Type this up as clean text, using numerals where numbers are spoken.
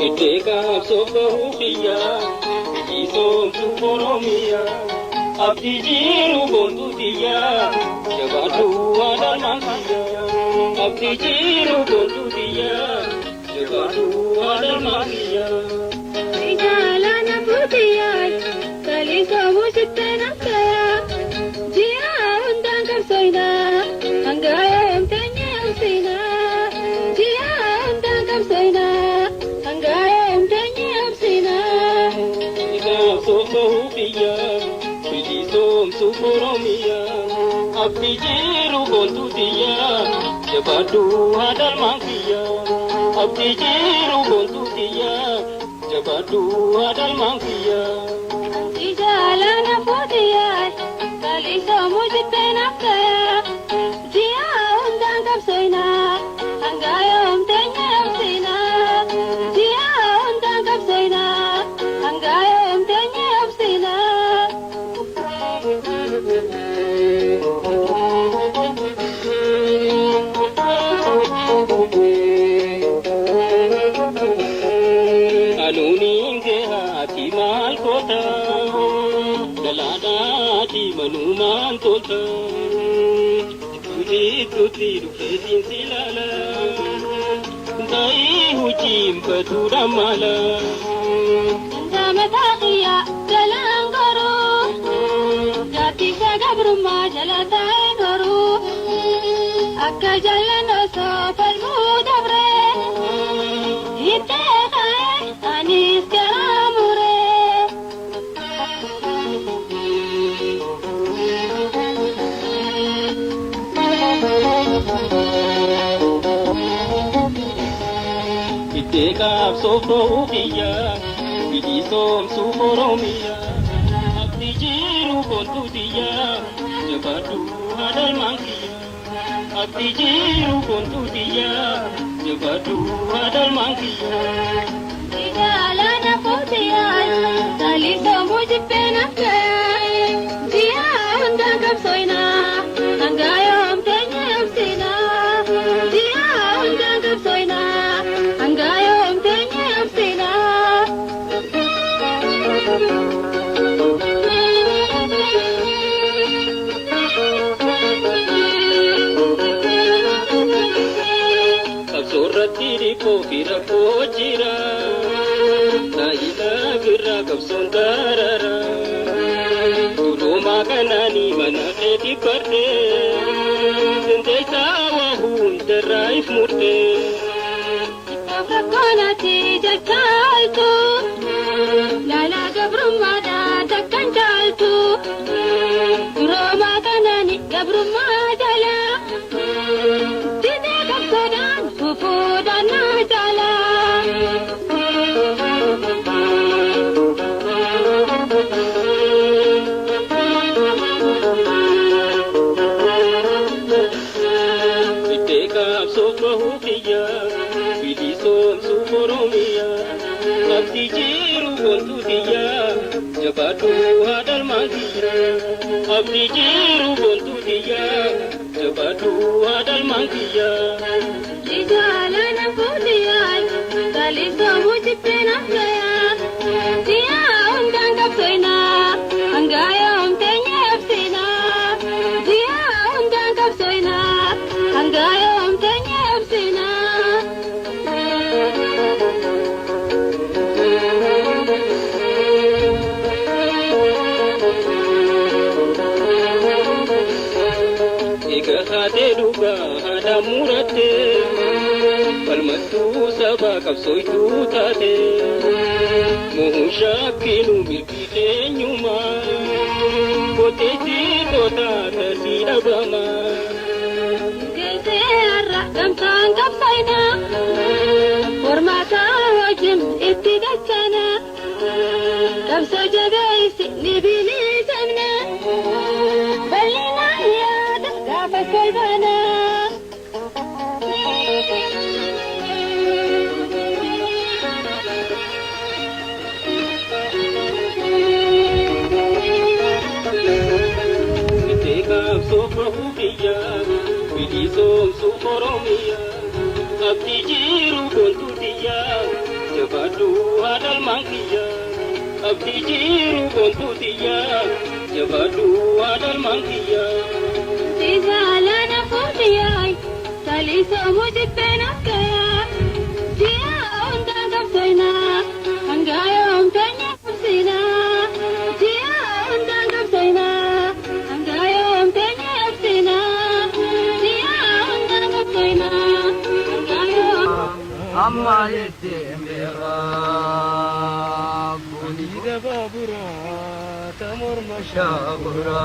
Iddee qabsoof bahuu kiyyaa, bilisoomsuuf Oromiyaa. Abdii jiru boontuu tiyyaa, jabaadhu haadha kiyyaa. Abdii jiru boontuu tiyyaa, jabaadhu haadha kiyyaa. Jaalala fuutiyyaa kaleessa sitti naftayaa ji'a hundaan qabsoinaa hanga yoomteenye obsinaa ji'a hundaan qabsoinaa hanga yoomteenye obsinaa. Qabsoof bahuu kiyyaa, bilisoomsuuf Oromiyaa. Abdii jiru boontuu tiyyaa, jabaadhu haadha kiyyaa. Abdii jiru boontuu tiyyaa, jabaadhu haadha kiyyaa. Jaalala fuutiyyaa kaleessa sitti naftayaa ji'a hundaan qabsoinaa hanga yoomteenye obsinaa ji'a hundaan qabsoinaa hanga yoomteenye obsinaa. Anuuniin gahaati maal goota? Galaadhaati manumaan tolta. Tuuti tuuti dhufeetiin si ilaala. Taa'ii hojiin batuudha maala. Mataa kiyyaa jalaan goruu gaaddisa gabrummaa jala taa'ee noruu akka jalaan osoo falmuu dabree hittee ka'ee anis garaa muree. Iddee qabsoof bahuu kiyyaa, bilisoomsuuf Oromiyaa. Abdii jiru boontuu tiyyaa, jabaadhu haadha kiyyaa. Abdii jiru boontuu tiyyaa, jabaadhu haadha kiyyaa. Jaalala fuutiyyaa kaleessa jibbee naftayaa ji'a hundaan qabsoinaa hanga yoomteenye obsinaa ji'a hundaan qabsoinaa hanga yoomteenye obsinaa. Qabsoorratti dhiphoo fi rakkoo jira. Taayilaa birraa qabsoon darara. Durumaa kanaanii mana keetii barree. Dandeessaa waa hundarraa if murtee. Rakkoonati jechaaltu laalaa gabrummaadhaa takkan caaltu duroomaa kanani gabrummaa jala didee qabsoodhaan fufuudhaan naa caala. Iddee qabsoof bahuu kiyyaa, bilisoomsuuf Oromiyaa. Abdii jiru boontuu tiyyaa, jabaadhu haadha kiyyaa. Abdii jiru boontuu tiyyaa, jabaadhu haadha kiyyaa. Jaalala fuutiyyaa kaleessa jibbee naftayaa ji'a hundaan qabsoinaa hanga yoomteenye obsinaa ji'a hundaan qabsoinaa hanga yoomteenye obsinaa. Egaa haatee dhugaa haadha murattee, falmattuu sabaa qabsooytuu taate. Muhun shaakkinuu milkii keenyumaa, qoteessitoota tasii dhabamaa. Geessee har'a gamtaan qabsoinaa mormaataa wajjin itti dachanaa qabsoo jabeessi ni bilisamna bal'inaan yaada gaafa solbaanaa. Qabsoo bahuu biyya bilisoomsuuf Oromiyaa. Abdii jiru boontuu tiyya jabaadhu haadhalmaan kiyya. Abdii jiru boontuu tiyya jabaadhu haadhalmaan kiyya. Siisaalana fuutiyaayi saliisoo mujibbeen akkayaa ji'a hundaan qabsoinaa hangaa yoomtanya qabsinaa ji'a hundaan qabsoinaa hangaa yoomtanya qabsinaa ji'a hundaan qabsoinaa hangaa yoom. Amma jetteen beekaa Bunida baaburaa ta morma shaaburaa.